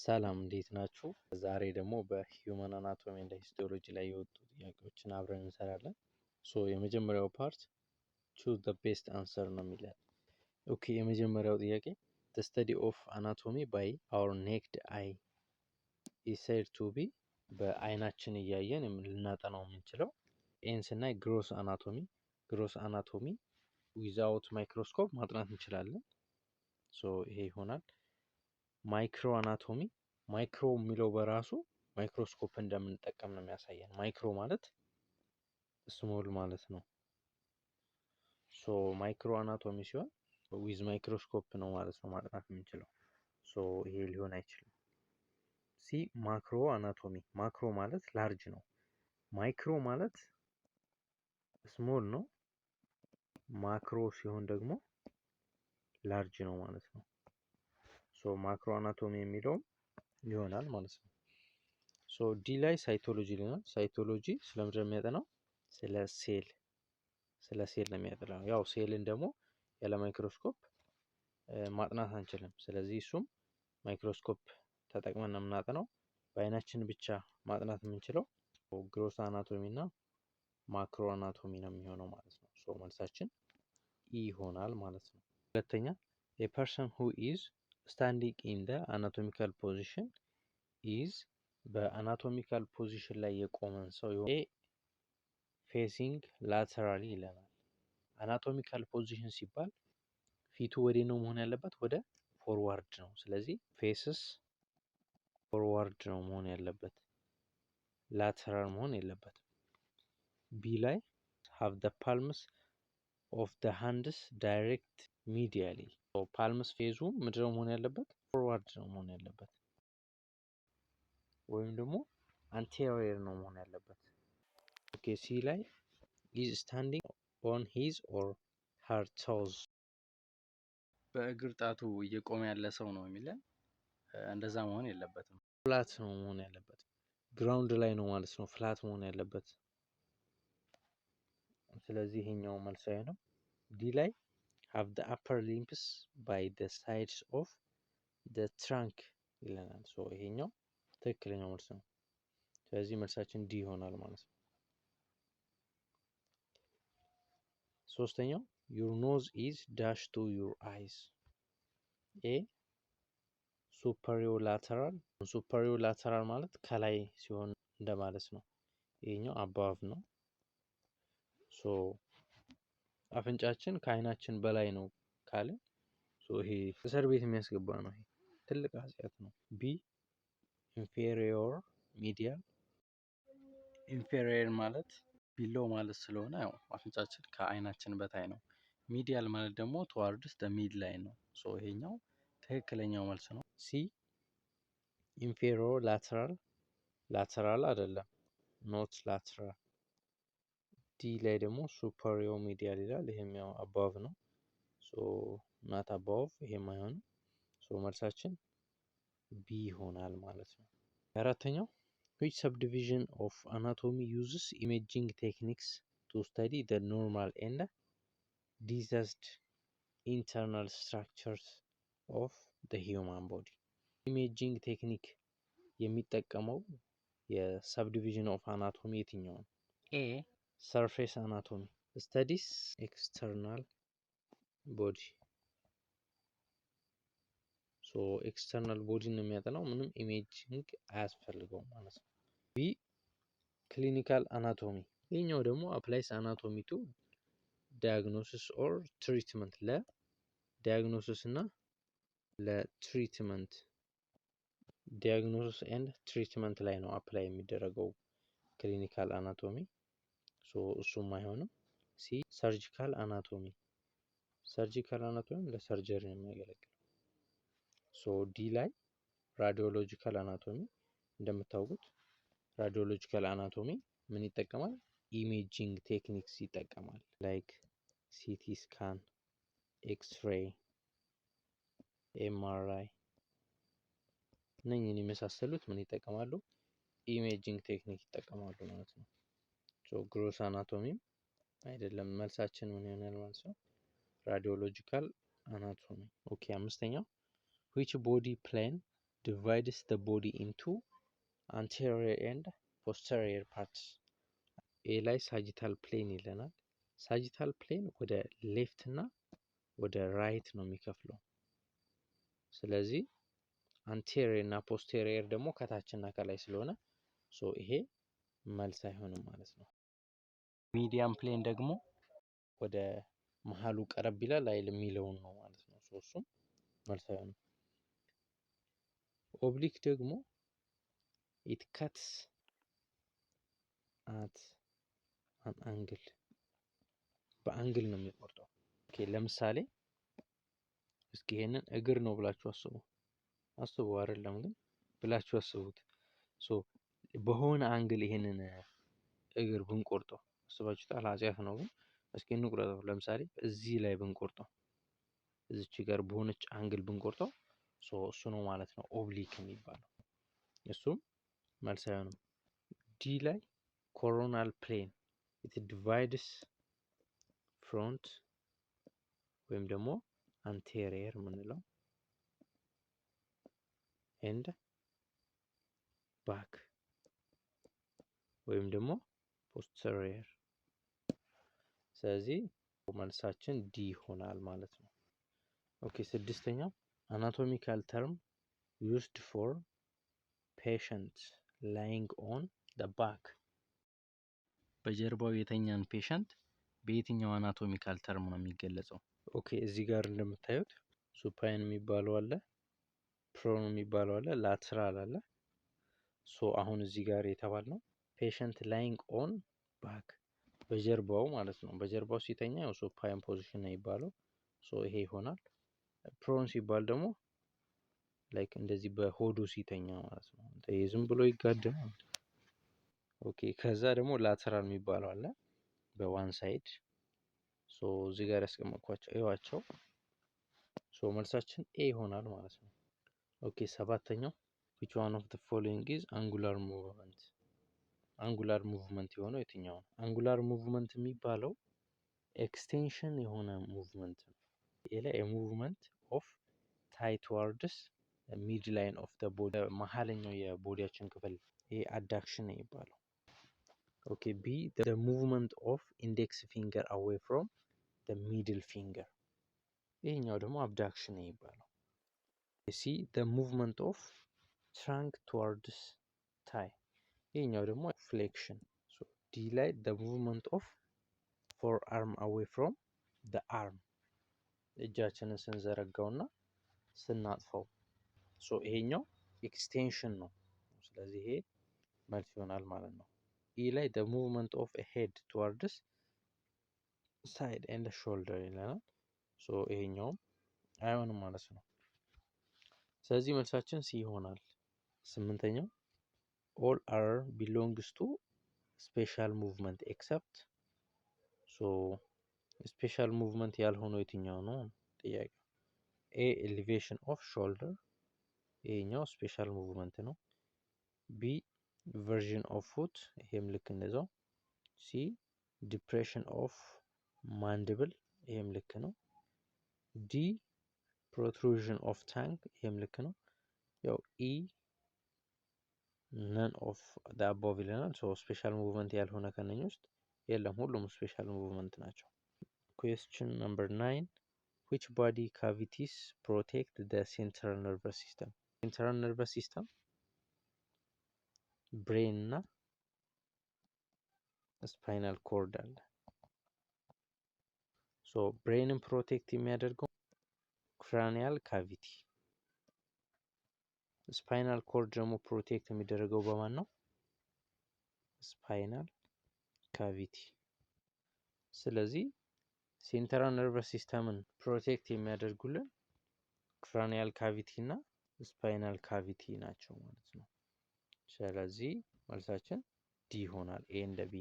ሰላም፣ እንዴት ናችሁ? ዛሬ ደግሞ በ human anatomy and histology ላይ የወጡ ጥያቄዎችን አብረን እንሰራለን። So የመጀመሪያው part "Choose the best answer" ነው የሚለን። Okay፣ የመጀመሪያው ጥያቄ "The study of anatomy by our naked eye is said to be"። በአይናችን እያየን ልናጠናው የምንችለው A ን ስናይ gross anatomy። Gross anatomy without microscope ማጥናት እንችላለን። So ይሄ ይሆናል። Micro anatomy፣ micro የሚለው በራሱ ማይክሮስኮፕ እንደምንጠቀም ነው የሚያሳየን። Micro ማለት small ማለት ነው። So micro anatomy ሲሆን with microscope ነው ማለት ነው ማጥናት የምንችለው። So ይሄ ሊሆን አይችልም። C macro anatomy፣ macro ማለት large ነው። Micro ማለት small ነው። Macro ሲሆን ደግሞ large ነው ማለት ነው። So macro anatomy የሚለውም ይሆናል ማለት ነው። So D ላይ cytology ይለናል። Cytology ስለምንድን ነው የሚያጠናው? ስለ ሴል ነው የሚያጠናው። ያው ሴልን ደግሞ ያለ ማይክሮስኮፕ ማጥናት አንችልም። ስለዚህ እሱም ማይክሮስኮፕ ተጠቅመን ነው የምናጠናው። በአይናችን ብቻ ማጥናት የምንችለው gross anatomy እና macro anatomy ነው የሚሆነው ማለት ነው። So መልሳችን E ይሆናል ማለት ነው። ሁለተኛ፣ "A person who is standing in the anatomical position is"። በ anatomical position ላይ የቆመን ሰው A facing laterally ይለናል። Anatomical position ሲባል ፊቱ ወዴ ነው መሆን ያለበት? ወደ forward ነው። ስለዚህ faces forward ነው መሆን ያለበት፣ lateral መሆን የለበትም። B ላይ have the palms of the hands direct medially። Palms face ኡ ምንድነው መሆን ያለበት? Forward ነው መሆን ያለበት ወይም ደግሞ anterior ነው መሆን ያለበት። Okay፣ C ላይ is standing on his or her toes። በእግር ጣቱ እየቆመ ያለ ሰው ነው የሚለን። እንደዛ መሆን የለበትም። Flat ነው መሆን ያለበት። Ground ላይ ነው ማለት ነው flat መሆን ያለበት። ስለዚህ ይሄኛው መልስ አይሆንም። D ላይ have the upper limbs by the sides of the trunk ይለናል። So ይሄኛው ትክክለኛው መልስ ነው። ስለዚህ መልሳችን D ይሆናል ማለት ነው። ሶስተኛው "Your nose is dash to your eyes"። A superior lateral። Superior lateral ማለት ከላይ ሲሆን እንደማለት ነው። ይሄኛው above ነው። So አፍንጫችን ከአይናችን በላይ ነው ካልን so ይሄ እስር ቤት የሚያስገባ ነው። ይሄ ትልቅ ኃጢአት ነው። B inferior medial። Inferior ማለት below ማለት ስለሆነ ያው አፍንጫችን ከአይናችን በታች ነው። Medial ማለት ደግሞ towards the midline ነው። So ይሄኛው ትክክለኛው መልስ ነው። C inferior lateral፣ lateral አይደለም፣ not lateral። D ላይ ደግሞ superior medial ይላል። ይሄም ያው above ነው። So not above፣ ይሄም አይሆንም። So መልሳችን B ይሆናል ማለት ነው። አራተኛው "Which subdivision of anatomy uses imaging techniques to study the normal and diseased internal structures of the human body?" Imaging technique የሚጠቀመው የ subdivision of anatomy የትኛው ነው? A surface anatomy studies external body። So external body ነው የሚያጠናው። ምንም imaging አያስፈልገውም ማለት ነው። B clinical anatomy፣ ይህኛው ደግሞ applies anatomy to diagnosis or treatment፣ ለ diagnosis እና ለ treatment፣ diagnosis and treatment ላይ ነው apply የሚደረገው clinical anatomy። So እሱም አይሆንም። C surgical anatomy፣ surgical anatomy ለ surgery ነው የሚያገለግለው። So D ላይ radiological anatomy፣ እንደምታውቁት radiological anatomy ምን ይጠቀማል? Imaging techniques ይጠቀማል። Like CT scan፣ X-ray፣ MRI እነኝህን የመሳሰሉት ምን ይጠቀማሉ? Imaging technique ይጠቀማሉ ማለት ነው። So gross anatomy ም አይደለም። መልሳችን ምን ይሆናል ማለት ነው? Radiological anatomy። Okay፣ አምስተኛው "Which body plane Divides the body into anterior and posterior parts? A ላይ sagittal plane ይለናል። Sagittal plane ወደ left እና ወደ right ነው የሚከፍለው። ስለዚህ anterior እና posterior ደግሞ ከታች እና ከላይ ስለሆነ so ይሄ መልስ አይሆንም ማለት ነው። Median plane ደግሞ ወደ መሀሉ ቀረብ ይላል አይል የሚለውን ነው ማለት ነው። So እሱም መልስ አይሆንም። Oblique ደግሞ it cuts at an angle፣ በ angle ነው የሚቆርጠው። Okay፣ ለምሳሌ እስኪ ይሄንን እግር ነው ብላችሁ አስቡ። አስቡ አይደለም ግን ብላችሁ አስቡት። So በሆነ angle ይሄንን እግር ብንቆርጠው አስባችሁታል? ኃጢአት ነው ግን እስኪ እንቁረጠው። ለምሳሌ እዚህ ላይ ብንቆርጠው፣ እዚች ጋር በሆነች angle ብንቆርጠው፣ so እሱ ነው ማለት ነው oblique የሚባለው። እሱም መልስ አይሆንም። D ላይ coronal plane, it divides front ወይም ደግሞ anterior የምንለው and back ወይም ደግሞ posterior። ስለዚህ መልሳችን D ይሆናል ማለት ነው። Okay፣ ስድስተኛው anatomical term used for patient lying on the back። በጀርባው የተኛን patient በየትኛው anatomical term ነው የሚገለጸው? Okay፣ እዚህ ጋር እንደምታዩት supine የሚባለው አለ፣ prone የሚባለው አለ፣ lateral አለ። So አሁን እዚህ ጋር የተባልነው patient lying on back፣ በጀርባው ማለት ነው። በጀርባው ሲተኛ ያው supine position ነው የሚባለው። So ይሄ ይሆናል። Prone ሲባል ደግሞ like እንደዚህ በሆዱ ሲተኛ ማለት ነው። ዝም ብሎ ይጋደማል። Okay፣ ከዛ ደግሞ lateral የሚባለው አለ በ one side። So እዚህ ጋር ያስቀመጥኳቸው እዩዋቸው። So መልሳችን A ይሆናል ማለት ነው። Okay፣ ሰባተኛው፣ which one of the following is angular movement? Angular movement የሆነው የትኛው ነው? Angular movement የሚባለው extension የሆነ movement ነው። A ላይ movement of thigh towards midline of the body፣ መሀለኛው የ body ያችን ክፍል፣ ይሄ adduction ነው የሚባለው። Okay፣ B, the movement of index finger away from the middle finger፣ ይሄኛው ደግሞ abduction ነው የሚባለው። C, the movement of trunk towards thigh፣ ይሄኛው ደግሞ flexion። D ላይ the movement of forearm away from the arm፣ እጃችንን ስንዘረጋውና ስናጥፈው፣ so ይሄኛው extension ነው። ስለዚህ ይሄ መልስ ይሆናል ማለት ነው። E ላይ the movement of head towards side and shoulder ይለናል። So ይሄኛውም አይሆንም ማለት ነው። ስለዚህ መልሳችን C ይሆናል። ስምንተኛው፣ all are belongs to special movement except። So special movement ያልሆነው የትኛው ነው ጥያቄው? A, elevation of shoulder፣ ይሄኛው special movement ነው። B, version of foot፣ ይሄም ልክ እንደዛው። C, depression of mandible፣ ይሄም ልክ ነው። D, protrusion of tongue፣ ይሄም ልክ ነው። ያው E none of the above ይለናል። So special movement ያልሆነ ከነኝ ውስጥ የለም፣ ሁሉም special movement ናቸው። Question number 9, which body cavities protect the central nervous system? Central nervous system brain እና spinal cord አለ። So brain ን protect የሚያደርገው cranial cavity፣ spinal cord ደግሞ protect የሚደረገው በማን ነው? Spinal cavity። ስለዚህ central nervous system ን protect የሚያደርጉልን cranial cavity እና spinal cavity ናቸው ማለት ነው። ስለዚህ መልሳችን D ይሆናል። A and B።